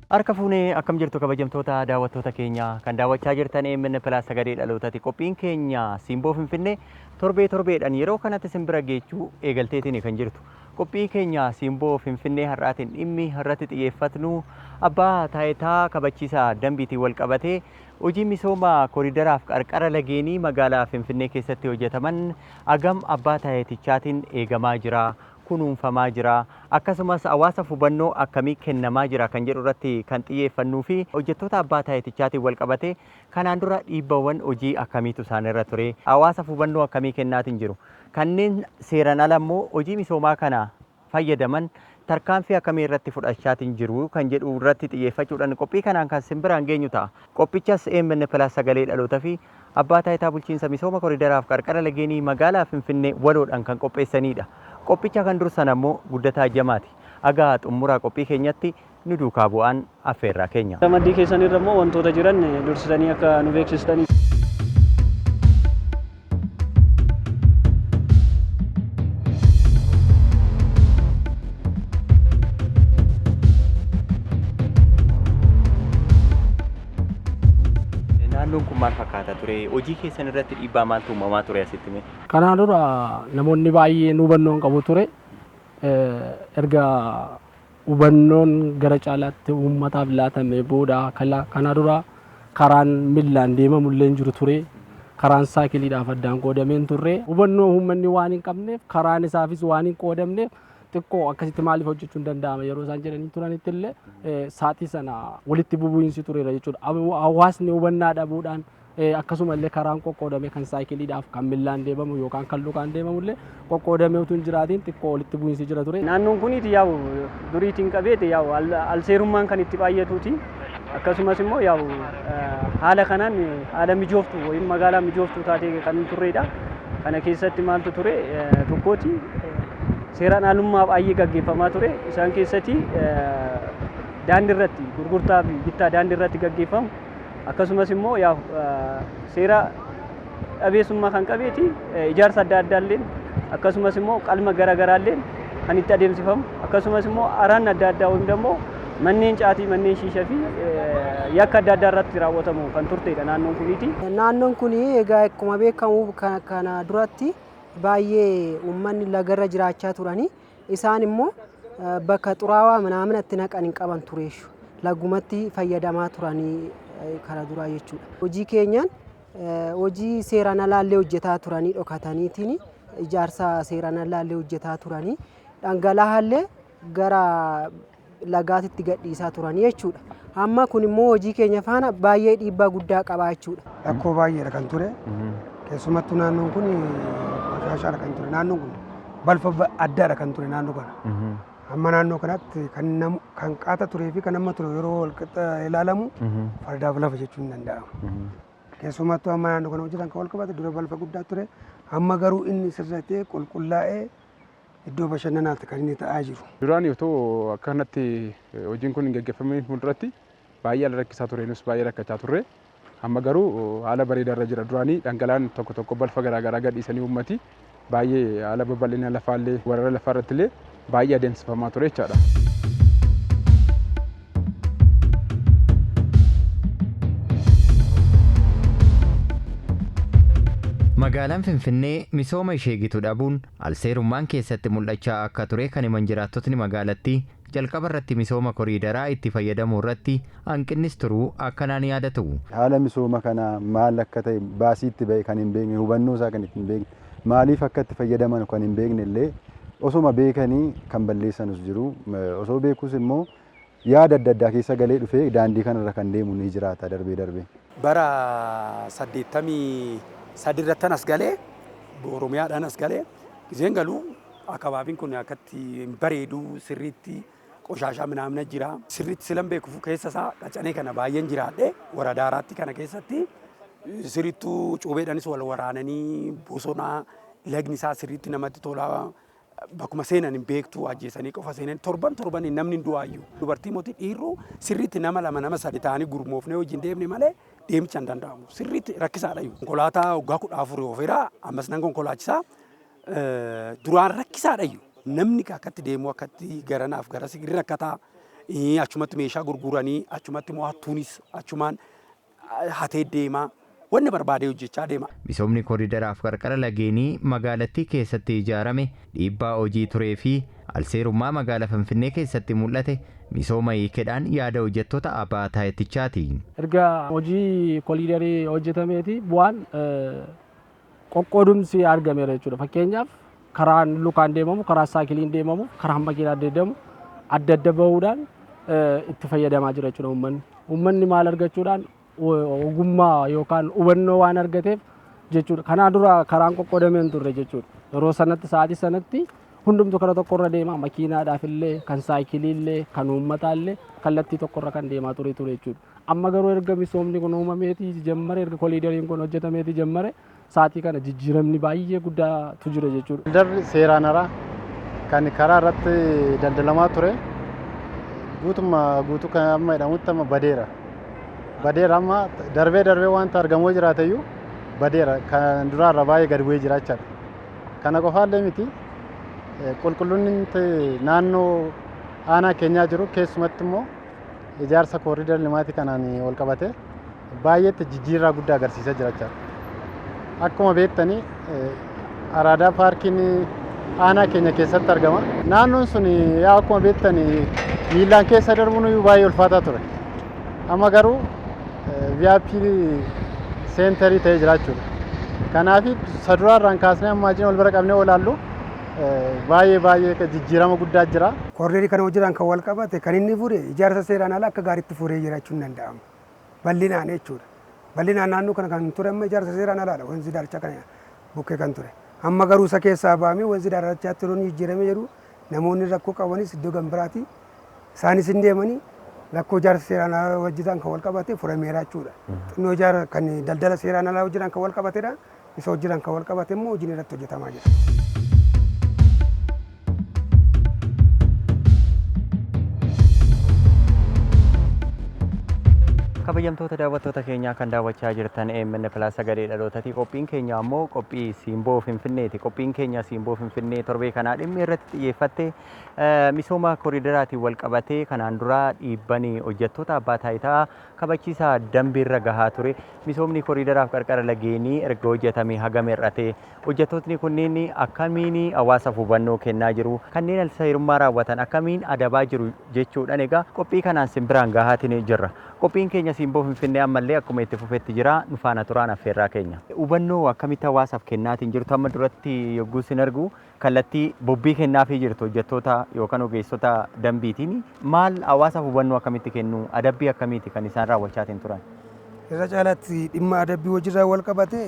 Harka fuunee akkam jirtu kabajamtoota daawwattoota keenya kan daawwachaa jirtan AMN Plus sagalee dhalootati. Qophiin keenya Simboo Finfinnee torbee torbeedhaan yeroo kanatti isin bira geechuu eegalteetiin kan jirtu. Qophii keenya Simboo Finfinnee har'aatiin dhimmi irratti xiyyeeffatnu abbaa taayitaa kabachiisa dambiitiin wal qabatee hojii misooma koridaraaf qarqara lageenii magaalaa Finfinnee keessatti hojjetaman hagam abbaa taayitichaatiin eegamaa jira, kunuunfamaa jira, akkasumas hawaasaaf hubannoo akkamii kennamaa jira kan jedhu irratti kan xiyyeeffannuu fi hojjettoota abbaa taayitichaatiin wal qabatee kanaan dura dhiibbawwan hojii akkamiitu isaanirra ture, hawaasaaf hubannoo akkamii kennaatiin jiru, kanneen seeran ala immoo hojii misoomaa kana fayyadaman tarkaanfii akkamii irratti fudhachaatiin jiru kan jedhu irratti xiyyeeffachuudhaan qophii kanaan kan isin biraan geenyu ta'a. Qophichas AMN Plus sagalee dhaloota fi Abbaa Taayitaa Bulchiinsa Misooma Koridaraaf Qarqara Lageenii Magaalaa Finfinnee waloodhaan kan qopheessanidha. Qophicha kan dursan ammoo Guddataa Jamaati. Haga xumura qophii keenyatti nu duukaa bu'aan affeerraa keenya. Ramaddii keessan irra immoo wantoota jiran dursitanii akka nu beeksistanii. Naannoon kun maal fakkaata ture? Hojii keessan irratti dhiibbaa maaltu uumamaa ture asitti mee? Kanaa dura namoonni baay'een hubannoo hin qabu ture. Erga hubannoon gara caalaatti uummataaf laatamee booda kana dura karaan millaan deemamu illee hin jiru ture. Karaan saayikiliidhaaf addaan qoodamee hin turre. Hubannoo uummanni waan hin qabneef karaan isaafis waan hin qoodamneef xiqqoo akkasitti maaliif hojjechuun danda'ama yeroo isaan jedhanii turanitti illee sa'aatii sana walitti bubu'insi tureera jechuudha. Hawaasni hubannaa dhabuudhaan akkasuma illee karaan qoqqoodame kan saayikiliidhaaf kan millaan deemamu yookaan kan lukaan deemamu illee qoqqoodamee utuu hin jiraatiin xiqqoo walitti bu'insi jira ture. Naannoon kun yaa'u duriitiin qabeeti yaa'u alseerummaan kan itti baay'atuuti. Akkasumas immoo yaa'u haala kanaan haala mijooftu wayim magaalaa mijooftuu taatee kan hin turredha. Kana keessatti maaltu ture tokkooti seeraan alummaa baay'ee gaggeeffamaa ture. Isaan keessatti daandii irratti gurgurtaa fi bittaa daandii irratti gaggeeffamu akkasumas immoo yaa'u seera dhabeessummaa kan qabeeti ijaarsa adda addaalleen akkasumas immoo qalma garaagaraalleen kan itti adeemsifamu akkasumas immoo araan adda addaa yookiin immoo manneen caatii manneen shiisha fi yakka adda addaa irratti raawwatamu kan turtedha naannoon kuniiti. Naannoon kun egaa akkuma beekamu kana duratti baay'ee uummanni lagarra jiraachaa turani. Isaan immoo bakka xuraawaa manaamina itti naqan hin qaban tureeshu. Lagumatti fayyadamaa turanii kana duraa jechuudha. Hojii keenyaan hojii seeraan alaallee hojjetaa turanii dhokataniitiin ijaarsa seeraan alaallee hojjetaa turanii dhangala'aallee gara lagaatitti gadhiisaa turanii jechuudha. Amma kun immoo hojii keenya faana baay'ee dhiibbaa guddaa qabaa jechuudha. Rakkoo baay'eedha kan ture. Keessumattuu naannoon kun qoshaashaadha kan ture. Naannoon kun balfa addaadha kan ture naannoo kana. Amma naannoo kanatti kan nam kan qaata turee fi kan amma ture yeroo wal qixa ilaalamu fardaaf lafa jechuun hin danda'amu. Keessumattuu amma naannoo kana hojjetan kan wal qabate dura balfa guddaa ture. Amma garuu inni sirratee qulqullaa'ee iddoo bashannanaatti kan inni ta'aa jiru. Duraan otoo akka kanatti hojiin kun hin gaggeeffamiin fuulduratti baay'ee haala rakkisaa ture nus baay'ee rakkachaa turre. Amma garuu haala bareedaa irra jira. Duraanii dhangala'aan tokko tokko balfa garaagaraa gadhiisanii uummati baay'ee haala babal'ina lafaallee weerara lafaa irratti illee baay'ee adeemsifamaa ture jechaadha. Magaalaan Finfinnee misooma ishee gitu dhabuun alseerummaan keessatti mul'achaa akka ture kan himan jiraattotni magaalattii jalqaba irratti misooma koriidaraa itti fayyadamuu irratti hanqinnis turuu akkanaan yaadatu. Haala misooma kanaa maal akka ta'e baasii itti ba'e kan hin beekne hubannoo isaa kan itti hin beekne maaliif akka itti fayyadaman kan hin beekne illee osoma beekanii kan balleessanus jiru osoo beekus immoo yaada adda addaa keessa galee dhufee daandii kanarra kan deemu ni jiraata darbee darbee. Bara 83 irrattan as galee Oromiyaadhaan as galee gizeen galu akabaabiin kun akkatti hin bareedu sirriitti qoshaashaa minaamna jira. Sirriitti silan beekuuf keessa isaa qacanee kana baay'een jiraadhe waradaa araatti kana keessatti sirrittuu cuubeedhaanis wal waraananii bosonaa lagni isaa sirriitti namatti tola. Bakkuma seenan hin beektu ajjeesanii qofa seenan torban torban namni hin du'aayyuu. Dubartii mootii dhiirruu sirriitti nama lama nama sadi ta'anii gurmoofnee wajjin deemne malee deemicha hin danda'amu. Sirriitti rakkisaadha iyyuu. Konkolaataa waggaa 14 oofeera ammas nan konkolaachisaa. Duraan rakkisaadha iyyuu. Namni akkatti deemu akkatti garanaaf garas hin rakkataa. Achumatti meeshaa gurguranii, achumatti immoo hattuunis achumaan hatee deemaa, wanni barbaade hojjechaa deema. Misoomni kooriidaraaf qarqara lageenii magaalattii keessatti ijaarame dhiibbaa hojii turee fi alseerummaa magaalaa Finfinnee keessatti mul'ate misooma hiikeedhaan yaada hojjettoota abbaa taayitichaati. Erga hojii koliidarii hojjetameeti bu'aan qoqqoodumsi argameera jechuudha. Fakkeenyaaf karaan lukaan deemamu, karaa saayikiliin deemamu, karaan makiinaan deemamu adda adda bahuudhaan itti fayyadamaa jira jechuudha uummanni. Uummanni maal argachuudhaan ogummaa yookaan hubannoo waan argateef jechuudha. Kanaa dura karaan qoqqoodamee hin turre jechuudha. Yeroo sanatti sa'aatii sanatti hundumtu karaa tokkorra deema, makiinaadhaaf illee, kan saayikilii illee, kan uummataa illee kallattii tokkorra kan deemaa ture jechuudha. Amma garuu erga misoomni kun uumameeti jammare, erga koliidariin kun hojjetameeti jammare, sa'aatii kana jijjiiramni baay'ee guddaatu jira jechuudha. Daldalli seeraan alaa kan karaa irratti daldalamaa ture guutummaa guutuu kan amma jedhamutti amma badeera. Badeera, amma darbee darbee wanta argamoo jiraate iyyuu badeera, kan duraarra baay'ee gad bu'ee jiraachaadha. Kana qofaallee miti, qulqullinni naannoo aanaa keenyaa jiru keessumatti immoo ijaarsa kooriidar limaatii kanaan wal qabate baay'eetti jijjiirraa guddaa agarsiisaa jira jechaadha. Akkuma beektanii Araadaa paarkiin aanaa keenya keessatti argama. Naannoon sun yaa akkuma beektanii miillaan keessa darbuun iyyuu baay'ee ulfaataa ture. Amma garuu VIP center ta'ee jira jechuudha. Kanaaf isa duraarraan kaasnee amma wajjin wal bira qabnee olaallu baay'ee baay'ee jijjiirama guddaa jira. Kooriidarii kana hojiidhaan kan wal qabate kan inni fure ijaarsa seeraan alaa akka gaariitti furee jiraachuun danda'ama. Bal'inaan jechuudha. Bal'inaan naannoo kana kan ture amma ijaarsa seeraan alaadha, wanzi daarichaa kana bukkee kan ture. Amma garuu isa keessaa bahamee wanzi daarichaatti yeroo inni jijjiiramee jedhu namoonni rakkoo qabanis iddoo kan biraati isaanis hin deemanii rakkoo ijaarsa seeraan alaa hojjetan kan wal qabate furameera jechuudha. Xinnoo ijaara kan daldala seeraan alaa hojjetan kan wal qabatedha. Isa hojjetan kan wal qabate immoo hojiin irratti hojjetamaa jira. Kabajamtoota daawwattoota keenyaa, kan daawwachaa jirtan AMN Plus sagalee dhalootaati. Qophiin keenya ammoo qophii Simboo Finfinneeti. Qophiin keenya Simboo Finfinnee torbee kanaa dhimmi irratti xiyyeeffatte misooma kooriidaraatiin wal qabatee kanaan dura dhiibbanii hojjettoota abbaa taayitaa kabachiisaa dambiirra gahaa ture. Misoomni kooriidaraaf qarqara lageenii erga hojjetamee hagam hir'ate? Hojjettootni kunneen akkamiin hawaasaaf hubannoo kennaa jiru? Kanneen alseerummaa raawwatan akkamiin adabaa jiru jechuudhaan egaa qophii kanaan simbiraan gahaatiin jirra. Qophiin keenya Simboo Finfinnee ammallee akkuma itti fufetti jira. Nu faana turaan affeerraa keenya. Hubannoo akkamitti hawaasaaf kennaatiin jirtu? Amma duratti yogguu isin argu kallattii bobbii kennaafii jirtu hojjettoota yookaan ogeessota dambiitiin. Maal hawaasaaf hubannoo akkamitti kennu, adabbii akkamiiti kan isaan raawwachaatiin turan? Irra caalaatti dhimma adabbii hojiirraa wal qabate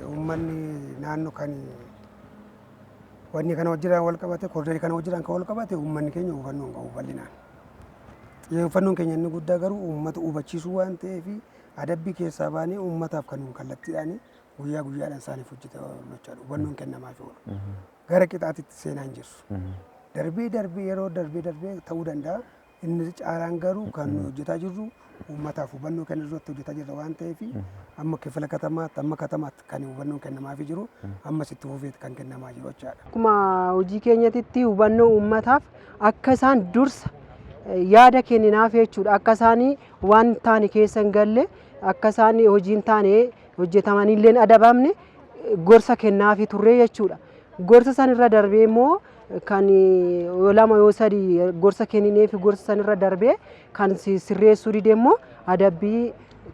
uummanni naannoo kan wanni kana hojiirraa wal qabate, kooriidarii kana hojiirraan kan wal qabate, uummanni keenya hubannoo hin qabu bal'inaan. Xiyyeeffannoon keenya inni guddaa garuu uummata hubachiisuu waan ta'eef adabbii keessaa baanee uummataaf kan kallattiidhaan guyyaa guyyaadhaan isaaniif hojjetaa hubannoon kennamaaf oolu. Gara qixaatitti seenaa hin jirru. Darbee darbee, yeroo darbee darbee ta'uu danda'a. Inni caalaan garuu kan nuyi hojjetaa jirru uummataaf hubannoo kennuu irratti hojjetaa jirra waan ta'eef amma kifila katamaatti, amma katamaatti kan hubannoon kennamaafii jiru ammas itti fufeet kan kennamaa jiru jechaadha. Akkuma hojii keenyatitti hubannoo uummataaf akka isaan dursa yaada kenninaaf jechuudha. Akka isaan waan taane keessa hin galle, akka isaan hojii hin taane hojjetamanillee hin adabamne gorsa kennaafii turre jechuudha. Gorsa san irra darbee immoo kan yoo lama yoo sadi gorsa kennineefi gorsa san irra darbee kan sirreessuu dide immoo adabbii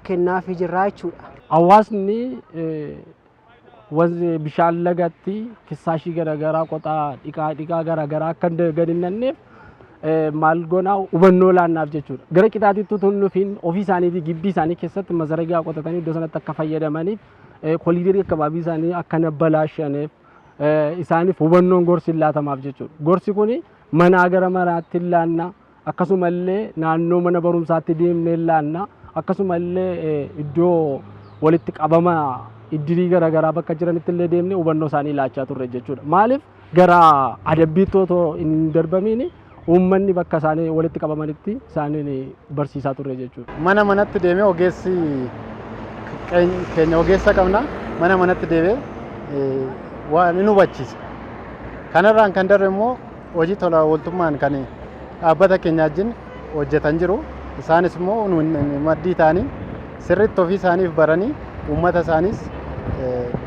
kennaafii jirra jechuudha. Hawaasni wanti bishaan lagatti kissaashii garaagaraa qoxaa dhiqaa dhiqaa garaagaraa akka gadi hin nanneef maal goonaa, hubannoo laannaaf jechuudha. Gara qixaatitti utuu hin dhufiin ofii isaaniitii gibbii isaanii keessatti masaragaa qotatanii iddoo sanatti akka fayyadamaniif, koliidarii akkabaabii isaanii akka hin balaashaneef isaaniif hubannoon gorsi hin laatamaaf jechuudha. Gorsi kun manaa gara manaatti hin laanna, akkasumallee naannoo mana barumsaatti deemnee hin laanna, akkasumallee iddoo walitti qabama iddirii garaagaraa bakka jiranitti illee deemnee hubannoo isaanii laachaa turre jechuudha. Maaliif gara adabbiitti otoo hin darbamiin uummanni bakka isaanii walitti qabamanitti isaaniin barsiisaa turre jechuudha. Mana manatti deemee ogeessi keenya, ogeessa qabna, mana manatti deemee waan hin hubachiisa. Kanarraan kan darbe immoo hojii tola ooltummaan kan dhaabbata keenya wajjin hojjetan jiru. Isaanis immoo maddii ta'anii sirriitti ofii isaaniif baranii uummata isaaniis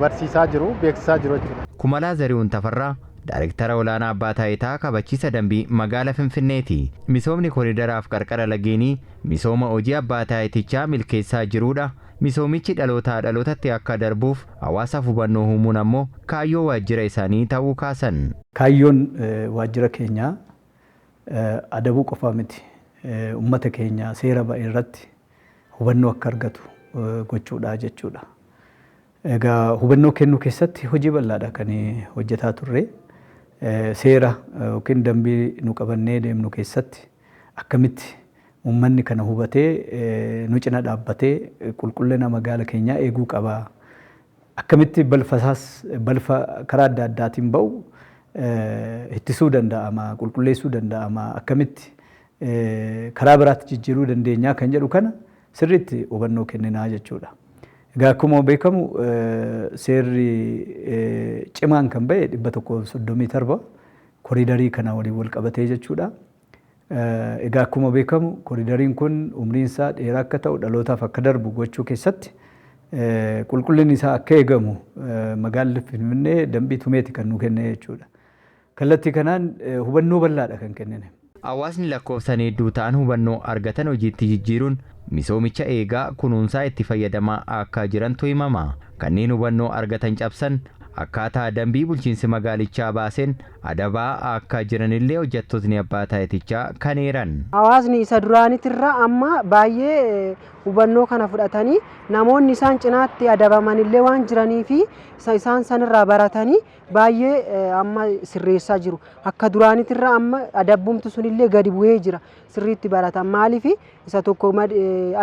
barsiisaa jiru, beeksisaa jiru jechuudha. Kumalaa Zarihuun Tafarraa Daayirektara olaanaa abbaa taayitaa kabachiisa dambii magaala Finfinneeti. Misoomni koridaraaf qarqara lageenii misooma hojii abbaa taayitichaa milkeessaa jirudha. Misoomichi dhalootaa dhalootatti akka darbuuf hawaasaaf hubannoo uumuun ammoo kaayyoo waajjira isaanii ta'uu kaasan. Kaayyoon waajjira keenyaa adabuu qofaa miti. Uummata keenya seera ba'e irratti hubannoo akka argatu gochuudha jechuudha. Egaa hubannoo kennuu keessatti hojii bal'aadha kan hojjetaa turre. Seera yookiin dambii nu qabannee deemnu keessatti akkamitti uummanni kana hubatee nu cina dhaabbatee qulqullina magaala keenyaa eeguu qaba. Akkamitti balfasaas balfa karaa adda addaatiin ba'u ittisuu danda'ama, qulqulleessuu danda'ama, akkamitti karaa biraatti jijjiiruu dandeenyaa kan jedhu kana sirriitti hubannoo kenninaa jechuudha. Egaa akkuma beekamu seerri cimaan kan ba'e 137 koriidarii kana waliin wal qabatee jechuudha. Egaa akkuma beekamu koridariin kun umriin isaa dheeraa akka ta'u dhalootaaf akka darbu gochuu keessatti qulqullinni isaa akka eegamu magaalli Finfinnee dambii tumeeti kan nu kenne jechuudha. Kallattii kanaan hubannoo bal'aadha kan kennine. Hawaasni lakkoofsaan hedduu ta'an hubannoo argatan hojiitti jijjiiruun misoomicha eegaa kunuunsaa itti fayyadamaa akka jirantu himama. Kanneen hubannoo argatan cabsan akkaataa dambii bulchiinsi magaalichaa baaseen adabaa akka jiranillee hojjettootni abbaa taayitichaa kan eeran. Hawaasni isa duraanitirra amma baay'ee hubannoo kana fudhatanii namoonni isaan cinaatti adabamanillee waan jiranii fi isaan sanirraa baratanii baay'ee amma sirreessaa jiru. Akka duraanitirra amma adabbumti sunillee gadi bu'ee jira sirriitti baratan. Maaliif isa tokko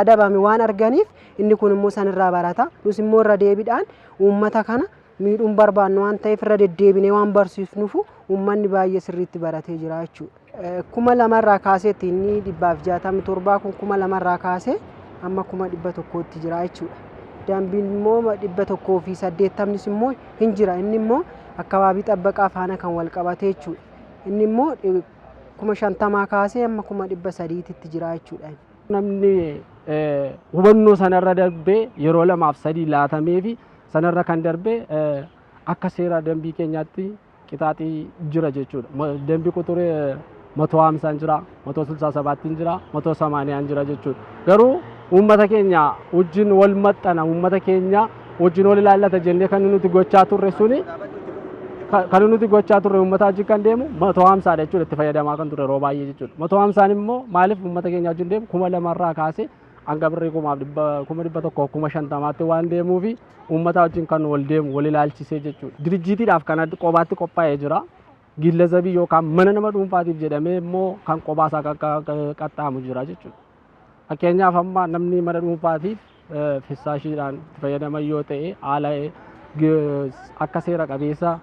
adabame waan arganiif inni kun immoo sanirraa barata. Nus immoo irra deebiidhaan uummata kana miidhuun barbaannu waan ta'eef irra deddeebinee waan barsiisnuuf uummanni baay'ee sirriitti baratee jira jechuudha. 2000 kaaseetti inni 167 kun 2000 kaasee amma 100,000tti jira jechuudha. Dambiin immoo 180 immoo hin jira. Inni immoo akkabaabii xabbaqaa faana kan wal qabate jechuudha. Inni immoo 50,000 kaasee amma 300,000tti jira jechuudha. Namni hubannoo sanarra darbee yeroo 2 fi 3 laatamee fi sanarra kan darbe akka seera dambii keenyaatti qixaaxii jira jechuudha. Dambii quxuree 150 jira, 167 jira, 180 jira jechuudha. Garuu uummata keenya wajjin wal maxxana, uummata keenya wajjin wal ilaallata jennee kan nuti gochaa turre suni kan nuti gochaa turre uummata wajjin kan deemu 150 jechuudha itti fayyadamaa kan turre yeroo baay'ee jechuudha. 150 immoo maaliif uummata keenya wajjin deemu 2000 kaasee hanga birrii 100,000 50,000 waan deemuufi uummata wajjin kan wal deemu wal ilaalchisee jechuudha. Dirjiitiidhaaf kan qobaatti qophaa'ee jira. Gillasabii yookaan mana nama dhuunfaatiif jedhamee immoo kan qobaasaa qaxxaamu jira jechuudha. Fakkeenyaaf amma namni mana dhuunfaatiif fissaashiidhaan itti fayyadaman yoo ta'e haala akka seera qabeessa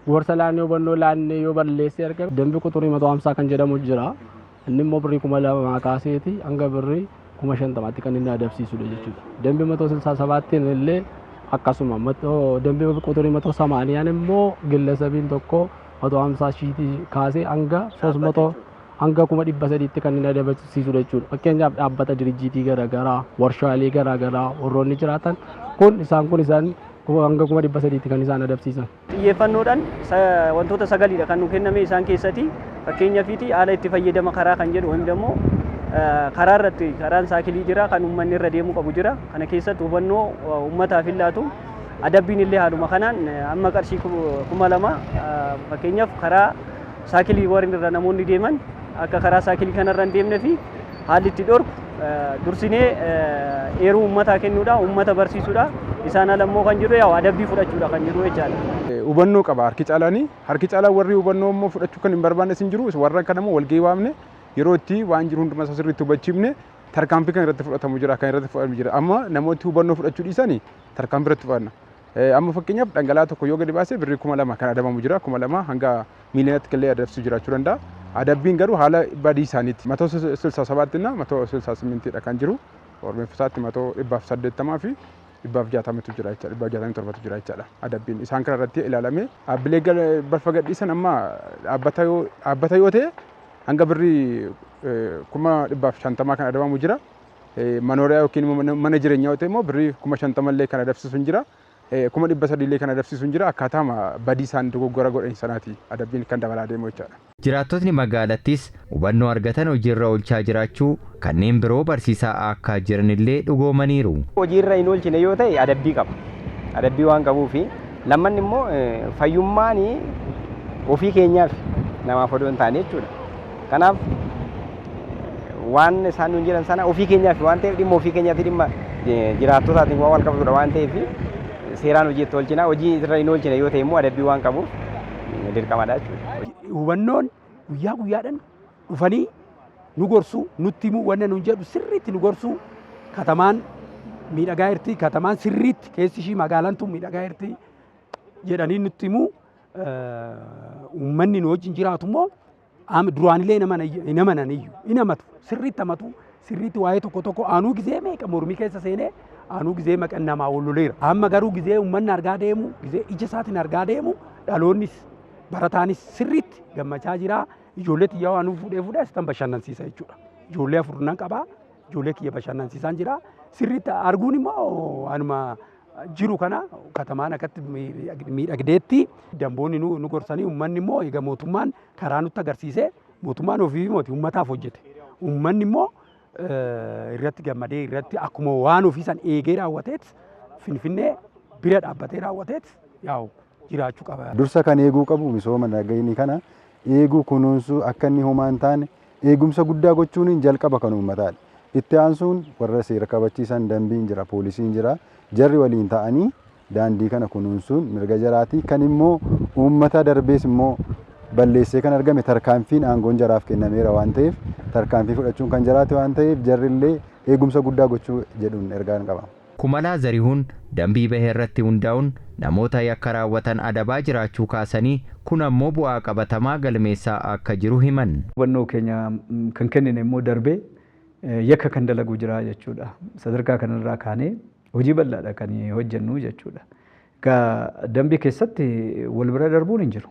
gorsa laannee hubannoo laannee yoo balleessee argame dambii quxurii 150 kan jedhamu jira. Inni immoo birrii 2000 kaaseeti hanga birrii 50,000 kan inni adabsiisudha jechuudha. Dambii 167 illee akkasuma dambii quxurii 180 immoo gillasabiin tokko 150 shiitii kaasee hanga 300 hanga 300,000 kan inni adabsiisudha jechuudha. Fakkeenyaaf dhaabbata dirjiitii garaagaraa, warshaalee garaagaraa warroonni jiraatan kun isaan hanga 300,000 kan isaan adabsiisan. Xiyyeeffannoodhaan wantoota 9dha kan nu kenname isaan keessatti fakkeenyaaf haala itti fayyadama karaa kan jedhu yookiin immoo karaa irratti karaan saakilii jira kan uummanni irra deemuu qabu jira. Kana keessatti hubannoo uummataaf hin laatu. Adabbiin illee haaluma kanaan amma qarshii 2000 fakkeenyaaf karaa saakilii warri irra namoonni deeman akka karaa saakilii kanarra hin deemnee fi haalli itti dhorku dursinee eeruu uummataa kennuudha, uummata barsiisuudha. Isaan ala immoo kan jiru yaa adabbii fudhachuudha kan jiru jechaadha. Hubannoo qaba harki caalaanii. Harki caalaa warri hubannoo immoo fudhachuu kan hin barbaannes hin jiru. Warra kana immoo walgahii waamne yeroo itti waan jiru hundumaa isaa sirriitti hubachiifne tarkaanfii kan irratti fudhatamu jira, kan irratti fudhatamu jira. Amma namooti hubannoo fudhachuu dhiisanii tarkaanfii irratti fudhanna. Amma fakkeenyaaf dhangala'aa tokko yoo gadi baase birrii 2000 kan adabamu jira. 2000 hanga miiliyoonatti illee adabsiisu jiraachuu danda'a. Adabbiin garuu haala badii isaaniiti. 167 na 168 kan jiru. Ormeeffisaatti 180 fi 160 jira jechaadha. 167 jira jechaadha. Adabbiin isaan kana irratti ilaalamee dhaabbilee balfa gadhiisan amma dhaabbata yoo ta'e hanga birrii 150,000 kan adabamu jira. Manooriyaa yookiin mana jireenyaa yoo ta'e immoo birrii 50,000 illee kan adabsiisu hin jira. 300,000 illee kan adabsiisu hin jira. Akkaataama badii isaan dogoggora godhan sanaati adabbiin kan dabalaa deemu jechaadha. Jiraattotni magaalattis hubannoo argatan hojiirra oolchaa jiraachuu kanneen biroo barsiisaa akka jiranillee dhugoomaniiru. Hojiirra hin oolchine yoo ta'e adabbii qaba. Adabbii waan qabuufi lammanni immoo fayyummaan ofii keenyaaf namaaf odoo hin taane jechuudha. Kanaaf waan isaan nuun jedhan sana ofii keenyaaf waan ta'eef dhimma ofii keenyaatti dhimma jiraattotaatiin waan wal qabatudha waan ta'eef seeraan hojii itti oolchina. Hojii irra hin oolchine yoo ta'e immoo adabbii waan qabuuf dirqamadha jechuudha. Hubannoon guyyaa guyyaadhaan dhufanii nu gorsuu, nutti himuu, wanna nuun jedhu sirriitti nu gorsuu, katamaan miidhagaa jirti, katamaan sirriitti keessi ishii magaalaan tun miidhagaa jirti jedhanii nutti himuu, uummanni nu wajjin jiraatu immoo duraanillee hin amanan iyyuu hin amatu, sirriitti amatu, sirriitti waa'ee tokko tokko aanuu gizee meeqa mormii keessa seenee aanuu gizee maqan namaa wal loleera. Amma garuu gizee uummanni argaa deemu, gizee ija isaatiin argaa deemu, dhaloonnis barataanis sirriitti gammachaa jira. Ijoollee xiyyaa waan fuudhee fuudhee asitan bashannansiisa jechuudha. Ijoollee 4 nan qabaa, ijoollee kiyya bashannansiisaan jira. Sirriitti arguun immoo anuma jiru kana katamaan akkatti miidhagdeetti damboonni nu gorsanii, uummanni immoo egaa mootummaan karaa nutti agarsiisee, mootummaan ofii miti uummataaf hojjete. Uummanni immoo irratti gammadee irratti akkuma waan ofii san eegee raawwateet Finfinnee bira dhaabbatee raawwateet yaa'u jiraachuu qaba. Dursa kan eeguu qabu misooma nageenyi kana eeguu, kunuunsuu, akka inni homaa hin taane eegumsa guddaa gochuun jalqaba kan uummataadha. Itti aansuun warra seera kabachiisan dambiin jira, poolisiin jira, jarri waliin ta'anii daandii kana kunuunsuun mirga jaraatii. Kan immoo uummata darbees immoo balleessee kan argame tarkaanfiin aangoon jaraaf kennameera waan ta'eef tarkaanfii fudhachuun kan jaraate waan ta'eef jarrillee eegumsa guddaa gochuu jedhuun ergaan qaba. Kumalaa Zarihuun dambii bahe irratti hundaa'uun namoota yakka raawwatan adabaa jiraachuu kaasanii kun ammoo bu'aa qabatamaa galmeessaa akka jiru himan. Hubannoo keenya kan kennine immoo darbee yakka kan dalagu jira jechuudha. Sadarkaa kanarraa kaanee hojii bal'aadha kan hojjennu jechuudha. Egaa dambii keessatti wal bira darbuun hin jiru.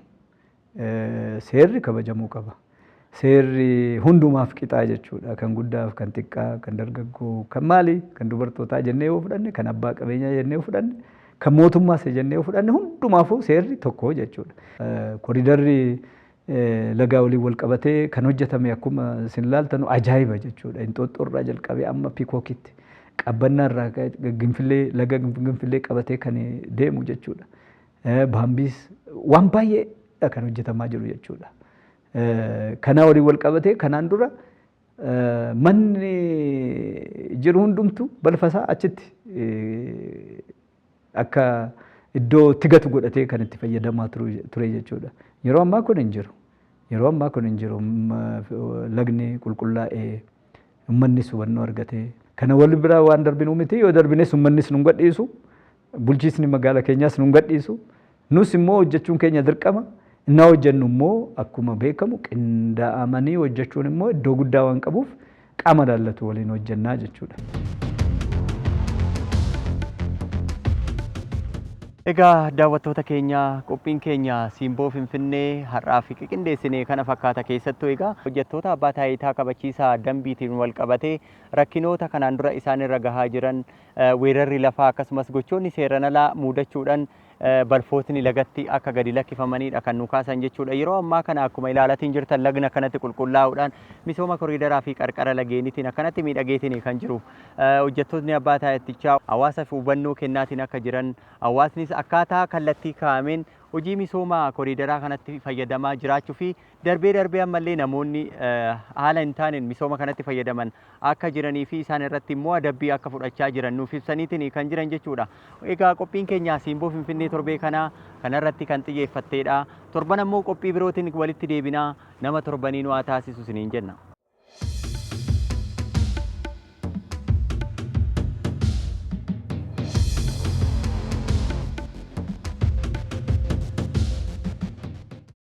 Seerri kabajamuu qaba. Seerri hundumaaf qixaa jechuudha. Kan guddaaf, kan xiqqaa, kan dargaggoo, kan maali, kan dubartootaa jennee yoo fudhanne, kan abbaa qabeenyaa jennee yoo fudhanne, kan mootummaas jennee yoo fudhanne hundumaafuu seerri tokko jechuudha. Koriidarri lagaa waliin wal qabatee kan hojjetame akkuma isin ilaaltanu ajaa'iba jechuudha. Inxooxxoo irraa jalqabee amma Piikookitti, Qabbannaa irraa Ginfillee, laga Ginfillee qabatee kan deemu jechuudha. Baambiis waan baay'eedha kan hojjetamaa jiru jechuudha. Kanaa waliin wal qabatee kanaan dura manni jiru hundumtu balfa isaa achitti akka iddoo tigatu godhatee kan itti fayyadamaa ture jechuudha. Yeroo ammaa kun hin jiru. Yeroo ammaa kun hin jiru. Lagni qulqullaa'ee uummannis hubannoo argatee kana wal biraa waan darbinuu miti, yoo darbines uummannis nu gadhiisu, bulchiisni magaala keenyaas nu gadhiisu, nus immoo hojjechuun keenya dirqama. Innaa hojjennu immoo akkuma beekamu qindaa'amanii hojjechuun immoo iddoo guddaa waan qabuuf qaama laallatu waliin hojjennaa jechuudha. Egaa daawwattoota keenya, qophiin keenya Simboo Finfinnee har'aaf qindeessine kana fakkaata. Keessattuu egaa hojjettoota abbaa taayitaa kabachiisaa dambiitiin wal qabatee rakkinoota kanaan dura isaan irra gahaa jiran, weerarri lafaa akkasumas gochoonni seeran alaa mudachuudhaan balfootni lagatti akka gadi lakkifamanidha kan nu kaasan jechuudha. Yeroo ammaa kana akkuma ilaalatiin jirtan lagna kanatti qulqullaa'uudhaan misooma koriidaraa fi qarqara lageeniitiin akkanatti miidhageetiin kan jiru. Hojjettootni abbaa taayitichaa hawaasaaf hubannoo kennaatiin akka jiran, hawaasnis akkaataa kallattii kaa'ameen hojii misooma koriidaraa kanatti fayyadamaa jiraachuu fi darbee darbee ammallee namoonni haala hin taaneen misooma kanatti fayyadaman akka jiranii fi isaan irratti immoo adabbii akka fudhachaa jiran nuuf ibsaniitiin kan jiran jechuudha. Egaa qophiin keenya Simboo Finfinnee torbee kana kanarratti kan xiyyeeffatteedha. Torban ammoo qophii birootiin walitti deebinaa, nama torbanii nu haa taasisu isiniin jenna.